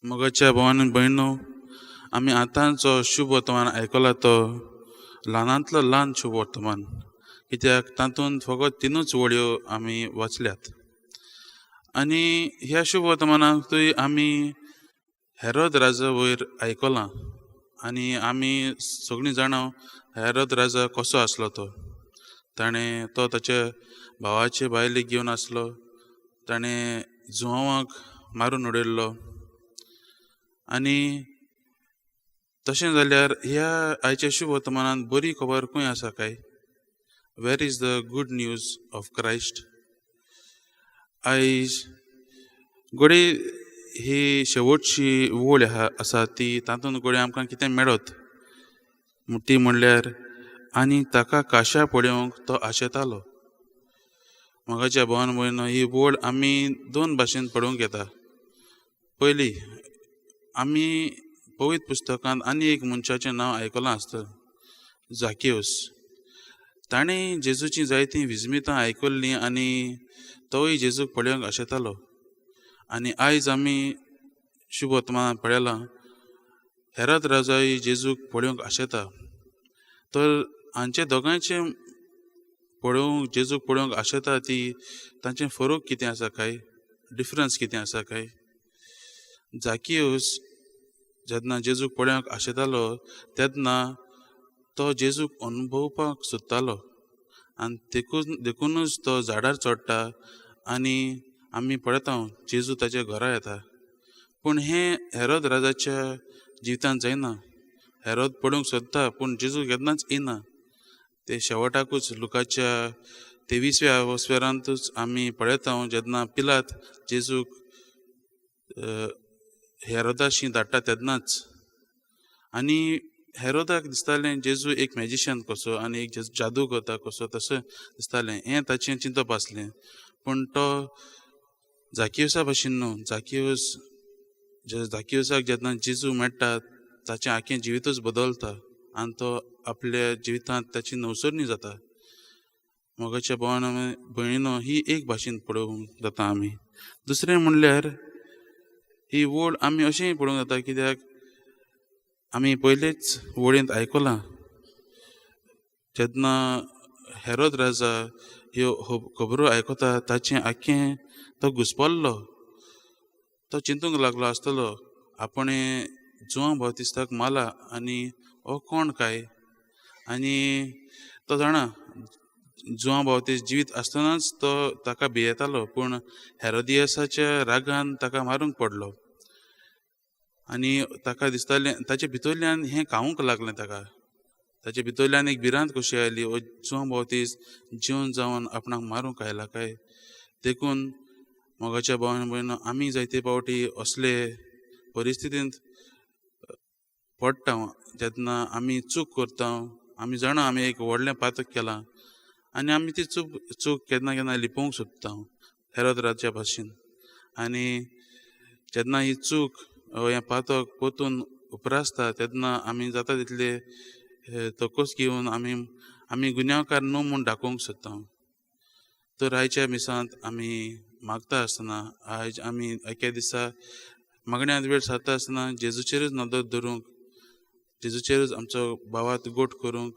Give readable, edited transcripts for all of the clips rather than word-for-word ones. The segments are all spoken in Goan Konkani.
मोगाच्या भावान भयणो, आमी आतांचो शुभ वर्तमान आयकला तो ल्हानांतलो ल्हान शुभ वर्तमान, कित्याक तातूंत फकत तिनूच वळयो आमी वाचल्यात. आनी ह्या शुभ वर्तमानांतूय आमी हेरोद राजा वयर आयकलां आनी आमी सगळीं जाणां हेरोद राजा कसो आसलो तो. ताणें तो ताच्या भावाचे बायलेक घेवन आसलो, ताणें जुवांक मारून उडयल्लो. आनी तशें जाल्यार ह्या आयच्या शुभ वर्तमानांत बरी खबर खंय आसा काय? Where is the good news of Christ? आयज घडये ही शेवटची वळ आहा आसा ती तातूंत घडये आमकां कितें मेळत, ती म्हणल्यार आनी ताका काशा पळोवंक तो आशेतालो. मोगाच्या भावान भयणो, ही वळ आमी दोन भाशेन पळोवंक येता. पयली, आमी पवित्र पुस्तकांत आनी एक मनशाचें नांव आयकलां आसतलें, जाकियोस. ताणें जेजूचीं जायतीं विजमितां आयकल्लीं आनी तोय जेजूक पळोवंक आशेतालो. आनी आयज आमी शुभ वर्तमानांत पळयलां हेरोद राजाय जेजूक पळोवंक आशेता. तर हांचे दोगांयचें पळोवंक, जेजूक पळोवंक आशेता ती तांचें फरक कितें आसा काय, डिफरन्स कितें आसा काय? जाकियोस जेन्ना जेजूक पळोवंक आशेतालो तेन्ना तो जेजूक अनुभवपाक सोदतालो आनी देखूनच तो झाडार चडटा आनी आमी पळयता जेजू ताच्या घरा येता. पूण हें हेरोद राजाच्या जिवितांत जायना. हेरोद पळोवंक सोदता पूण जेजू केन्नाच येना. ते शेवटाकूच लुकाच्या 23व्या वस्वेरांतूच आमी पळयता जेन्ना पिलात जेजूक हेरोदाशी धाडटा तेन्नाच. आनी हेरोदाक दिसतालें जेजू एक मॅजिशियन कसो आनी एक जादू करता कसो तशें दिसतालें, हें ताचें चिंतप आसलें. पूण तो जाकियोसा भशेन न्हू. जाकियोसाक जेन्ना जेजू मेळटा ताचें आख्खें जिवितूच बदलता आनी तो आपल्या जिवितांत ताची नवसरणी जाता. मोगाच्या भावान भयणीनो, ही एक भाशेन पळोवंक जाता आमी. दुसरें म्हणल्यार ही वळ आमी अशेंय पळोवंक जाता कित्याक आमी पयलेच वळींत आयकलां जेन्ना हेरोद राजा ह्यो खबरो आयकता ताचें आख्खें तो घुसपल्लो. तो चिंतूंक लागलो आसतलो आपणें जुवां बाप्तिस्ताक मारला आनी हो कोण काय? आनी तो जाणा जुवां बाप्तिस्त जिवीत आसतनाच तो ताका भियेतालो, पूण हेरोदियसाच्या रागान ताका मारूंक पडलो. आनी ताका दिसतालें ताचे भितरल्यान हें खावंक लागलें, ताका ताचे भितरल्यान एक भिरांत कशी आयली, हो जुवां बाप्तिस्त जेवन जावन आपणाक मारूंक आयला काय? देखून मोगाच्या भावान भयणो, आमी जायते फावटी असले परिस्थितींत पडटा जेन्ना आमी चूक करता. आमी जाणा आमी एक व्हडलें पातक केलां आनी आमी ती चूक केन्ना केन्ना लिपोवंक सोदता हेरोद राजा भाशेन. आनी जेन्ना ही चूक हें पातक परतून उप्रासता तेन्ना आमी जाता तितले तकस घेवन आमी आमी गुन्यांवकार न्हू म्हूण दाखोवंक सोदता. तर आयच्या मिसांत आमी मागता आसतना, आयज आमी एके दिसा मागण्यांत वेळ सारता आसतना जेजूचेरूच नदर दवरूंक, जेजूचेरूच आमचो भावार्थ गोट करूंक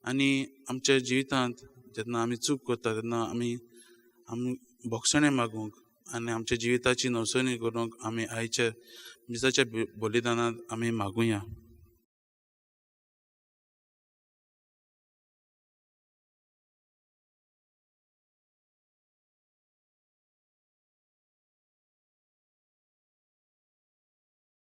आनी आमच्या जिवितांत जेन्ना आमी चूक करता तेन्ना आमी आमी भोगसणें मागूंक आनी आमच्या जिविताची नवसणी करूंक आमी आयच्या मिसाच्या बलिदानांत आमी मागुया.